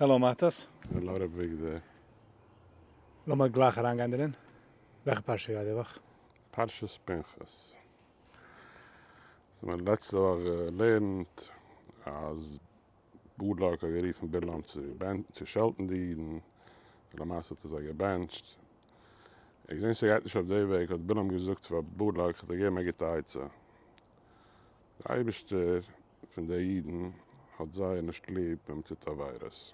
Hello מאטעס. Hello ר' אביגדור. לאמיר גלייך אריינגיין דערין. וועלכע פרשה גייט די וואך? פרשת פנחס. אונז האבן לעצטע וואך געלערנט אז בלק האט גערופן בלעם צו שעלטן די אידן, און למעשה האט ער זיי געבענטשט. ער האט געזען ס'גייט נישט אויף די וועג האט בלעם געזאגט פאר בלק כ'וועל דיר געבן א גוטע עצה. דער אייבערשטער פון די אידן האט זייער נישט ליב ווען מ'טוט עבירות.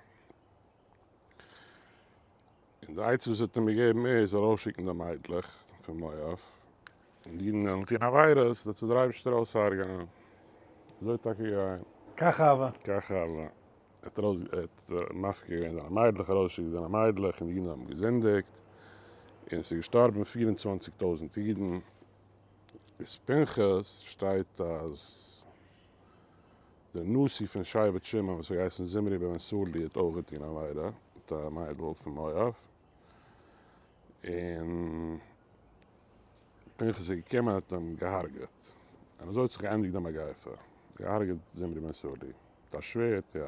און די עצה וואס ער האט אים געגעבן איז זאל ארויסשיקן די מיידלעך פון מואב, און די אידן וועלן טון עבירות, וועט זיי דער אייבערשטער אויסהרג'ענען. אזוי טאקע געווען. כך הווה. כך הווה. ער האט ארויס, ער האט מפקיר געווען זיינע מיידלעך, ארויסגעשיקט זיינע מיידלעך, און די אידן האבן געזינדיגט, און עס איז געשטארבן 24 טויזנט אידן. איז פנחס שטייט אז דער נשיא פון שבט שמעון וואס האט געהייסן זמרי בן סלוא האט אויך געטון עבירה מיט א מיידל פון מואב, און פנחס איז געקומען און האט אים געהארגעט, און אזוי האט זיך געענדיגט די מגיפה, געהארגעט זמרי בן סלוא מיט א שווערד, יא.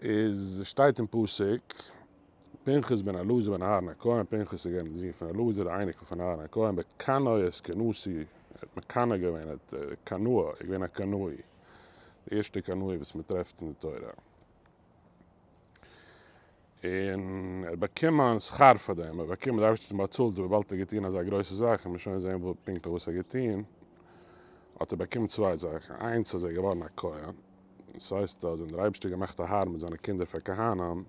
איז שטייט אין פסוק, פנחס בן אלעזר בן אהרן הכהן, פנחס איז געווען די זון פון אלעזר, די אייניקל פון אהרן הכהן, בקנאו את קנאתי, ער האט מקנא געווען, ער האט קנאה, ער איז געווען א קנאי, די ערשטע קנאי וואס מען טרעפט אין די תורה. און ער האט באקומען שכר פאר דעם, ער האט באקומען, דער אייבערשטער האט אים באצאלט וויבאלד ער האט געטון אזא גרויסע זאך, און מיר שוין זען פונקטליך וואס ער האט געטון, האט ער באקומען צוויי זאכן, איינס אז ער איז געווארן א כהן, דאס הייסט אז ווען דער אייבערשטער האט געמאכט אהרן מיט זיינע קינדער פאר כהנים,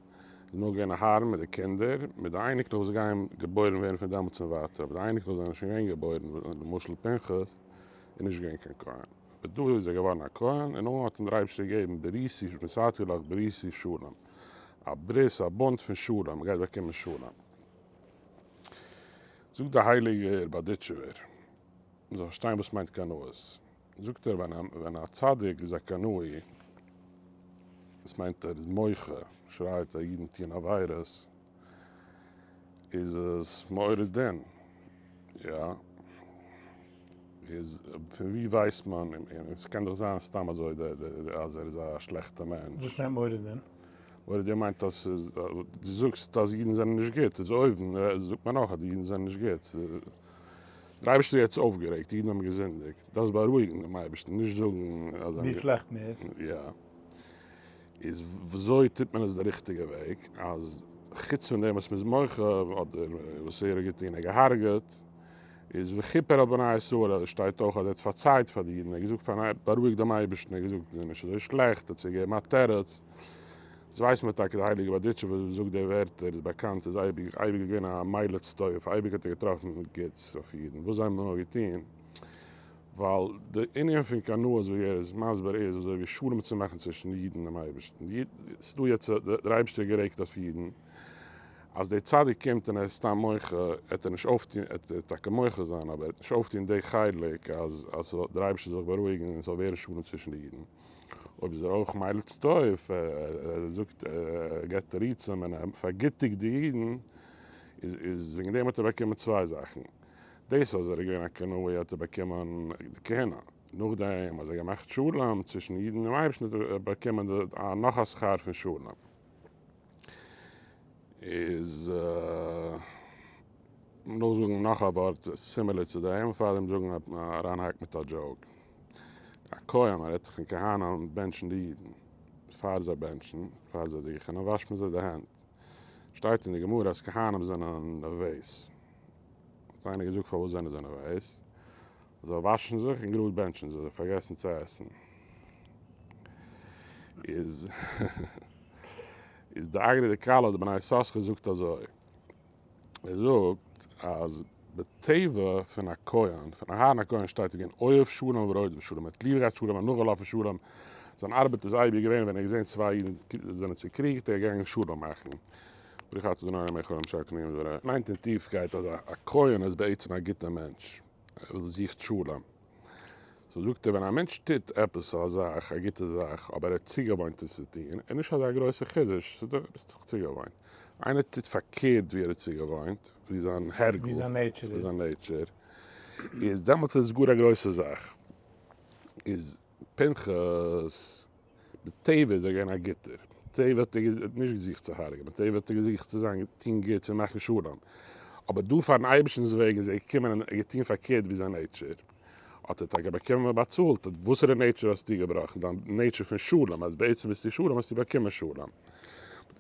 איז נאר געווען אהרן מיט די קינדער, מיט די אייניקלעך וואס גייען געבוירן ווערן פון דעמאלטס און ווייטער, אבער די אייניקלעך זענען שוין געווען געבוירן, למשל פנחס איז נישט געווען קיין כהן, אבער דא איז ער געווארן א כהן, און נאכדעם האט אים דער אייבערשטער געגעבן בריתי נתתי לך בריתי שלום, א ברית, א בונד פון שלום, מען גייט באקומען שלום. זאגט דער הייליגער בארדיטשובער, מען זאל פארשטיין וואס מיינט קנאות. זאגט ער ווען א צדיק איז א קנאי, דאס מיינט ער איז מוחה, שרייט אז אידן טוען עבירות, איז עס מעורר דין, יא, איז פון ווי ווייסט מען, און ס'קען דאך זיין סתם אזוי אז ער איז א שלעכטע מענטש. וואס מיינט מעורר דין? מעורר דין מיינט אז ס'איז, דו זאגסט אז אידן זענען נישט גוט, איז אויבן זאגט מען אויך אז די אידן זענען נישט גוט. דער אייבערשטער איז יעצט אויפגערעגט, אידן האבן געזינדיגט, דארפסט בארואיגן דעם אייבערשטן, נישט זאגן אז. ווי שלעכט מען איז. יא. איז וויאזוי טוט מען עס די ריכטיגע וועג, אז חוץ פון דעם וואס מען איז מוחה, אדער וואס ער האט געטון, ער האט געהארגעט, איז וכיפר על בני ישראל, עס שטייט אויך אז ער האט פארצייט פאר די אידן, ער האט געזאגט פארן בארואיגט דעם אייבערשטן, ער האט געזאגט זיי נישט אזוי שלעכט, ער האט זיי געגעבן א תירוץ. דאס ווייסט מען טאקע, די הייליגע בארדיטשובער וואס זאגט די ווערטער איז באקאנט, איז אייביג אייביג געווען א מליץ טוב, אייביג האט ער געטראפן גוטס אויף אידן, וואס זיי האבן נאר געטון, ווייל די ענין פון קנאות ווי ער איז מסביר איז אזוי ווי שלום צו מאכן צווישן אידן און דעם אייבערשטן, ס'איז דא יעצט דער אייבערשטער איז גערעגט אויף אידן, אז דער צדיק קומט און ער איז סתם מוחה, עט ער נישט אויפטון, עט ער טאקע מוחה זיין, אבער ער עט נישט אויפטון די חלק אז אז דער אייבערשטער זאל זיך בארואיגן און ס'זאל ווערן שלום צווישן די אידן. אויב איז ער אויך מליץ טוב, ער זאגט, ער געבט תירוצים און ער פארגיטיגט די אידן, איז וועגן דעם האט ער באקומען צוויי זאכן, דאס אז ער איז געווען א קנאי האט ער באקומען די כהונה, נאכדעם אז ער האט געמאכט שלום צווישן אידן און אייבערשטן האט ער באקומען נאך א שכר פון שלום. איז נאך זאגן נאך א ווארט similar צו דעם, און פארדעם זאגן אריינהאקן מיט א joke. א כהן, מען רעדט זיך פון כהנים בענטשן די אידן, פאר זיי בענטשן, פאר זיי דוכענען, וואשט מען זיי די הענט. שטייט אין די גמרא אז כהנים זענען נערוועז. האט איינער געזאגט פארוואס זענען זיי נערוועז? זיי וואשן זיך און גראד בענטשן זיי, זיי פארגעסן צו עסן. איז איז די אגרא דכלה די בני יששכר זאגט אזוי. ער זאגט אז בטבע פון א כהן, פון אהרן הכהן שטייט ער געווען אוהב שלום ורודף שלום, ער האט ליב געהאט שלום, ער האט נאכגעלאפן שלום, זיין ארבעט איז אייביג געווען ווען ער האט געזען צוויי אידן זענען צוקריגט, ער איז געגאנגען שלום מאכן. ברוך אתה אדוני אלוהינו מלך העולם שהכל נהיה בדברו. מיינט אין טיפקייט אז א כהן איז בעצם א גוטער מענטש, ער זוכט שלום. so זאגט ער ווען א מענטש טוט עפעס א זאך, א גוטע זאך, אבער ער האט צוגעוואוינט עס צו טון, איז נישט אזא גרויסע חידוש, ס'איז דאך ביסט דאך צוגעוואוינט. איינער טוט פארקערט ווי ער איז צוגעוואוינט, ווי זיין הרגל, ווי זיין nature ווי איז. זיין nature איז, דעמאלטס איז עס גאר א גרויסע זאך. איז פנחס בטבע איז ער געווען א גוטער. בטבע האט ער נישט געזוכט צו הרג'ענען, בטבע האט ער געזוכט צו זיין טון גוטס און מאכן שלום, אבער דא פארן אייבערשטנ'ס וועגן איז ער געקומען און ער געטון פארקערט ווי זיין nature, האט ער טאקע באקומען באצאלט, וואסערע nature האסטו געבראכן? דיין nature פון שלום, אז בעצם ביסטו שלום האסטו באקומען שלום.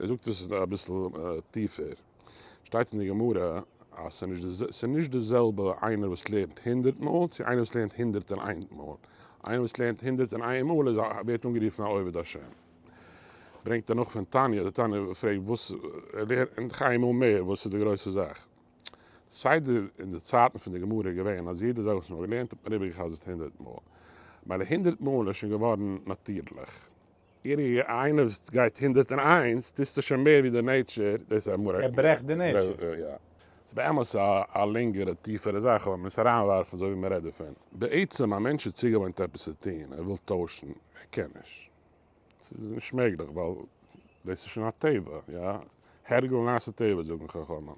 ער זאגט עס אביסל טיפער, שטייט אין די גמרא אז ס'איז נישט די זעלבע איינער וואס לערנט 100 מאל צו איינער וואס לערנט 101 מאל, איינער וואס לערנט 101 מאל איז ווערט אנגערופן א עובד השם. ברענגט ער נאך פון תניא, די תניא פרעגט וואס ער לערנט דאך איין מאל מער, וואס איז די גרויסע זאך? סדר אין די צייטן פון די גמרא איז געווען אז יעדע זאך וואס מען האט געלערנט האט מען איבערגעחזרט 100 מאל, מילא 100 מאל איז שוין געווארן נאטירליך. איינער וואס גייט 101 טוסטו שוין מער ווי די nature, דאס איז א מורה. ער ברעכט די nature. יא. ס'איז באמת א לענגערע טיפערע זאך אבער מ'מוז אריינווארפן אזוי ווי מ'רעדט דערפון. בעצם א מענטש איז צוגעוואוינט עפעס צו טון, ער וויל טוישן, ער קען נישט. ס'איז נישט מעגליך ווייל דאס איז שוין א טבע, יא. הרגל נעשה טבע זאגן חכמים.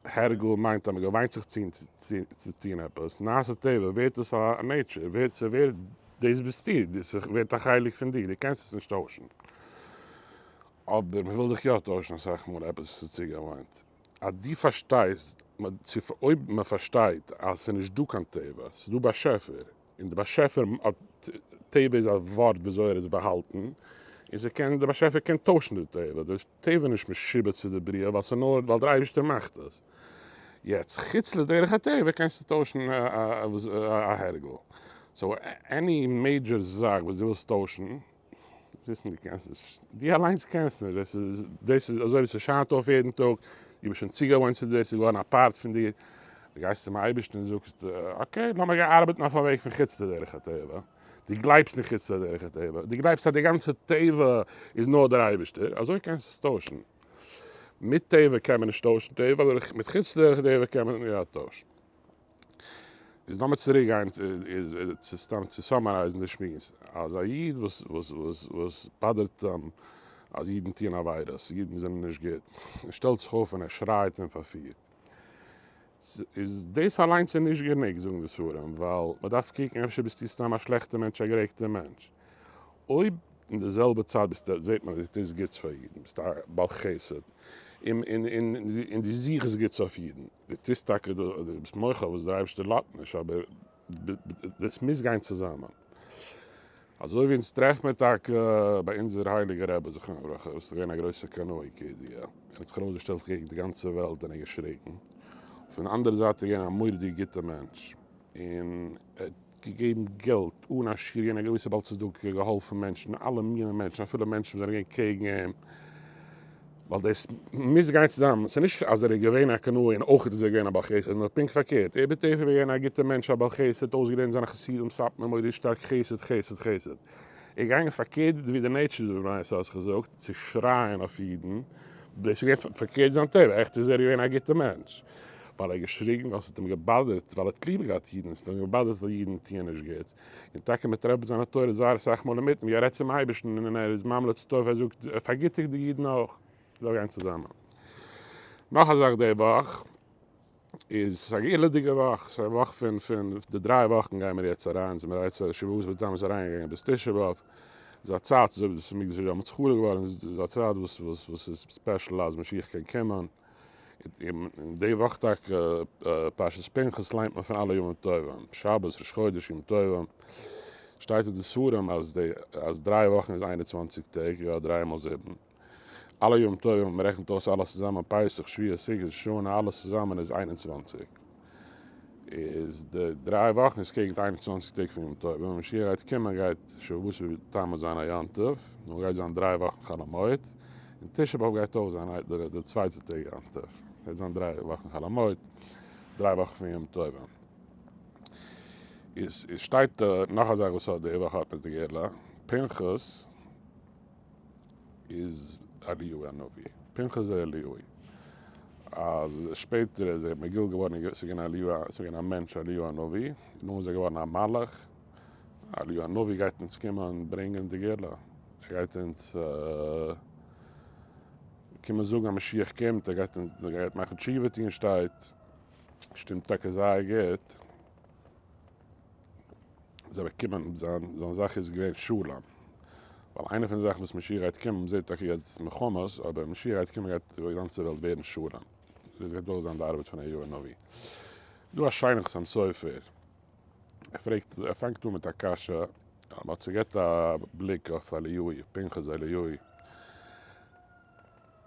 הרגל מיינט אז מ'געוויינט זיך צו טון עפעס, נעשה טבע ווערט עס א nature, ווערט ס'ווערט דאס ביסטו, דאס ווערט א חלק פון דיר, דו קענסט עס נישט טוישן. אבער מ'וויל דיך יא טוישן אסאך מאל עפעס וואס איז צוגעוואוינט. אז דו פארשטייסט, אויב מ'פארשטייט אז ס'איז נישט דא קיין טבע, ס'איז דא באשעפער, און די באשעפער האט, טבע איז א ווארט וויאזוי ער איז באהאלטן, און ס'קען, די באשעפער קען טוישן די טבע, די טבע איז נישט משועבד צו די בריאה ווייל ס'איז נאר ווייל דער אייבערשטער מאכט עס. יעצט חוץ לדרך הטבע קענסטו טוישן א הרגל. so any major זאך וואס דו ווילסט טוישן, וויסן דו קענסט עס, דו אליינס קענסט נישט, דאס איז, דאס איז אזוי ווי ס'שיינט אויף יעדן טאג, דו ביסט שוין צוגעוואוינט צו דיר, ס'איז געווארן א part פון דיר, דו גייסט צום אייבערשטן און זאגסט, okay, לאמיר גיין ארבעטן אויף א וועג פון חוץ לדרך הטבע, דו גלייבסט אין חוץ לדרך הטבע, דו גלייבסט אז די גאנצע טבע איז נאר דער אייבערשטער, אזוי קענסטו עס טוישן. מיט טבע קען מען נישט טוישן טבע, אבער מיט חוץ לדרך הטבע קען מען יא טוישן. איז לאמיר צוריק גיין צו סתם צו summarize ן די שמועס, אז א איד וואס וואס וואס וואס באדערט אים אז אידן טוען עבירות, אידן זענען נישט גוט, ער שטעלט זיך אויף און ער שרייט און פארפירט, איז דאס אליינס איז נישט גענוג זאגן די ספרים, ווייל מען דארף קוקן אפשר ביסטו סתם א שלעכטע מענטש א גערעגטע מענטש, אויב אין די זעלבע צייט ביסטו זעט מען אז דו טוסט גוטס פאר אידן, ביסט א בעל חסד, און און און דו זוכסט גוטס אויף אידן. דו טוסט טאקע, דו ביסט מוחה וואס דער אייבערשטער לאזט נישט, אבער דאס מוז גיין צוזאמען. אזוי ווי אונז טרעפט מיר טאקע ביי אונזער הייליגער רבי זכרונו לברכה, וואס איז געווען א גרויסער קנאי כידוע, ער האט זיך ארויסגעשטעלט קעגן די גאנצע וועלט און ער האט געשריגן. פון די אנדערע זייט איז ער געווען א מורא'דיג גוטער מענטש, און ער האט געגעבן געלט אן א שיעור, געווען א גרויסער בעל צדקה, געהאלפן מענטשן, אלע מיני מענטשן, אפילו מענטשן וואס זענען געווען קעגן אים, ווייל דאס מוז גיין צוזאמען, ס'איז נישט אז ער איז געווען א קנאי און אויך איז ער געווען א בעל חסד, נאר פונקט פארקערט, ער בטבע איז געווען א גוטער מענטש א בעל חסד, אויסגעלערנט זיינע חסידים סאטמאר מורא'דיג שטארק חסד חסד חסד, ער איז געגאנגען פארקערט ווי די nature ווי בני ישראל האט זיך געזאגט, צו שרייען אויף אידן, דאס איז געווען פארקערט זיין טבע, עכט איז ער געווען א גוטער מענטש, ווייל ער האט געשריגן ווייל ס'האט אים געבאדערט, ווייל ער האט ליב געהאט אידן, ס'האט אים געבאדערט אז אידן טוען נישט גוטס. און טאקע מען טרעפט זיינע תורות זייער אסאך מאל אינמיטן ווי ער רעדט צום אייבערשטן און ער איז ממליץ טוב, ער זאגט ער פארגיטיגט די אידן אויך, זאל גיין צוזאמען. נאך א זאך די וואך איז ס'איז א גאולה'דיגע וואך, ס'איז א וואך פון פון די דריי וואכן גייען מיר יעצט אריין, זעמיר יעצט שבעה עשר בתמוז אריינגעגאנגען ביז תשעה באב, איז א צייט אזוי ווי דאס מקדש איז דעמאלטס חרוב געווארן, איז א צייט וואס וואס וואס איז special אז משיח קען קומען, און די וואך טאקע פרשת פנחס ליינט מען פון אלע ימים טובים, שבת, ראש חודש, ימים טובים, שטייט אין די ספרים אז די אז דריי וואכן איז 21 טעג, יא דריי מאל זיבן, אלע ימים טובים, מען רעכנט אויס אלעס צוזאמען פסח, שבועות, סוכות, ראש השנה, אלעס צוזאמען איז 21, איז די דריי וואכן איז קעגן די 21 טעג פון יום טוב, ווען משיח גייט קומען גייט שבועות בתמוז זיין א יום טוב, נאר גייט זיין דריי וואכן חול המועד, און תשעה באב גייט אויך זיין די צווייטע טעג יום טוב, גייט זיין דריי וואכן חול המועד, דריי וואכן פון יום טובים. איז שטייט נאך א זאך וואס האט די וואך האט מיט די גאולה, פנחס איז אליהו הנביא, פנחס איז אליהו, אז שפעטער איז ער מגול געווארן, ס'איז געווען אליהו, ס'איז געווען א מענטש אליהו הנביא, נאכדעם איז ער געווארן א מלאך, אליהו הנביא גייט אונז קומען ברענגען די גאולה, ער גייט אונז קומען זאגן אז משיח קומט, ער גייט אונז, ער גייט מאכן תשובה טון שטייט, שטימט טאקע זייער גוט, זיי באקומען, זיין זיין זאך איז געווען שלום. ווייל איינע פון די זאכן וואס משיח גייט קומען, מ'זעט טאקע יעצט מלחמות, אבער משיח גייט קומען גייט די גאנצע וועלט ווערן שלום. דאס גייט אויך זיין די ארבעט פון אליהו הנביא. דא א שיינע חתם סופר, ער פרעגט, ער פאנגט אן מיט א קשיא, מ'האט צוגעבט א בליק אויף אליהו, פנחס אליהו.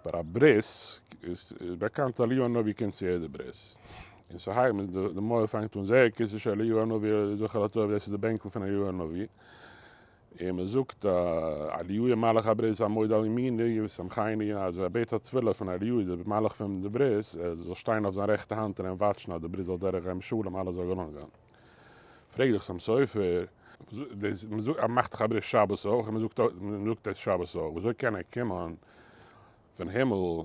ביי א ברית איז באקאנט אליהו הנביא קומט צו יעדע ברית, און ס'הייבן די מוהל פאנגט אן זה כסא של אליהו הנביא זכר לטוב, דאס איז די בענקל פון אליהו הנביא, און מען זאגט אליהו מלאך הברית עמוד על ימיני ושמחני, אז ער בעט א תפילה פון אליהו די מלאך פון די ברית ער זאל שטיין אויף זיין רעכטע האנט און אים וואטשן אז די ברית זאל דורכגיין בשלום אלעס זאל געלונגען. פרעגט דער חתם סופר, דאס מען זאגט אז מען מאכט דאך א ברית שבת אויך און מען זאגט מען זאגט עס שבת אויך, וויאזוי קען ער קומען פון הימל,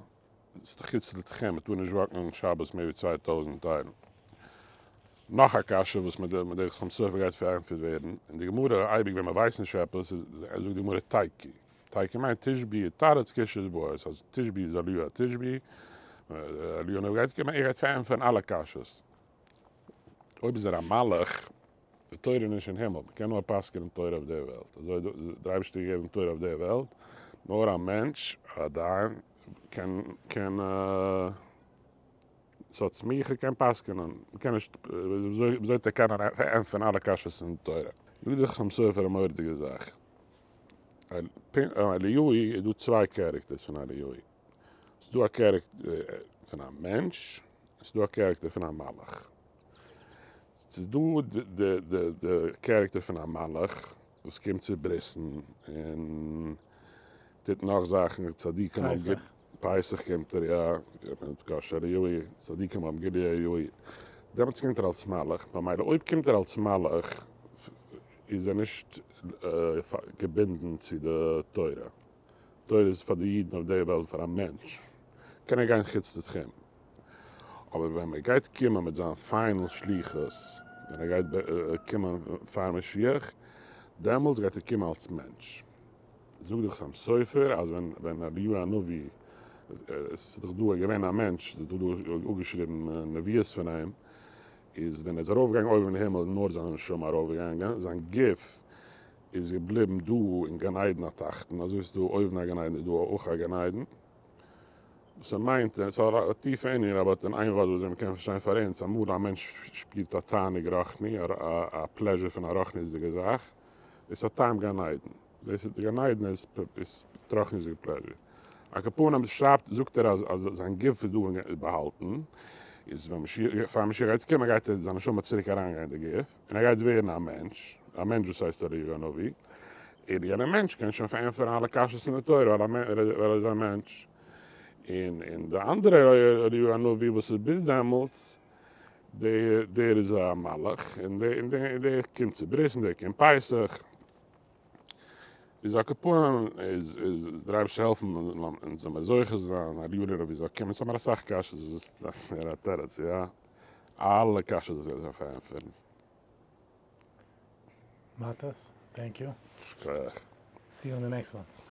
ס'איז דאך חוץ לתחום, מען טאר נישט וואקן שבת מער ווי 2000 איילן. נאך א קשיא וואס מיט דער חתם סופר גייט פארענטפערט ווערן, אין די גמרא אייביג ווען מען ווייסט נישט עפעס זאגט די גמרא תיקו, תיקו מיינט תשבי יתרץ קושיות באות, אז תשבי איז אליהו התשבי, אליהו הנביא גייט קומען ער גייט פארענטפערן אלע קשיות. אויב איז ער א מלאך, די תורה איז נישט אין הימל, מען קען נאר פסק'ענען תורה אויף דער וועלט, אזוי האט דער אייבערשטער געגעבן תורה אויף דער וועלט, נאר א מענטש, א דיין, קען קען ס'האט סמיכה קען פסק'ענען, מען קען נישט, וויאזוי וועט ער קענען ענטפערן אלע קשיות אין תורה? זאגט דער חתם סופר א מורא'דיגע זאך, אליהו איז דא צוויי characters פון אליהו, ס'איז דא א character פון א מענטש, און ס'איז דא א character פון א מלאך. ס'איז דא די character פון א מלאך וואס קומט צו ברית'ן און טוט נאך זאכן, צדיקים האבן גוט, פסח קומט ער יא, מיט אליהו, צדיקים האבן גילוי אליהו, דעמאלטס קומט ער אלס מלאך, ממילא אויב קומט ער אלס מלאך איז ער נישט געבינדן צו די תורה. תורה איז פאר די אידן אויף דער וועלט, פאר א מענטש קען ער גיין חוץ לתחום, אבער ווען מען גייט קומען מיט זיין final שליחות, ווען ער גייט קומען פאר משיח, דעמאלטס גייט ער קומען אלס מענטש. זאגט דער חתם סופר אז ווען ווען אליהו הנביא, עס איז דאך דא געווען א מענטש, עס איז דאך דא אפגעשריבן נביאות פון אים, איז ווען ער איז ארויפגעגאנגען אויבן אין הימל איז נאר זיין נשמה ארויפגעגאנגען, זיין גוף איז געבליבן דא אין גן עדן התחתון, אזוי ווי ס'איז דא אויבן א גן עדן איז דא אויך א גן עדן, וואס ער מיינט, און ס'איז א טיפע ענין אבער אין איין ווארט וויאזוי מ'קען פארשטיין פאר אונז, אמאל א מענטש שפירט א תענוג רוחני, א pleasure פון א רוחניות'דיגע זאך, דאס איז א טעם גן עדן, דאס איז די גן עדן איז איז רוחניות'דיגע pleasure. על כל פנים שרייבט זאגט ער אז אז זיין גוף איז דא באהאלטן, איז ווען משיח פאר משיח גייט קומען גייט ער זיין נשמה צוריק אריינגיין אין די גוף, און ער גייט ווערן א מענטש, א מענטש וואס הייסט אליהו הנביא, און יענער מענטש קען שוין פארענטפערן אלע קשיות אין די תורה ווייל ער איז א מענטש, און און די אנדערע אליהו הנביא וואס איז ביז דעמאלטס, דער דער איז א מלאך, און דער און דער קומט צו ברית און דער קומט פסח, איז על כל פנים איז איז דער אייבערשטער העלפן אונז זאל מיר זוכה זיין אליהו הנביא זאל קומען, ס'האמיר אסאך קשיות וואס דארף מער א תירוץ, יא? אלע קשיות וואס גייט פארענטפערן. מאטעס, thank you. שכוח. See you on the next one.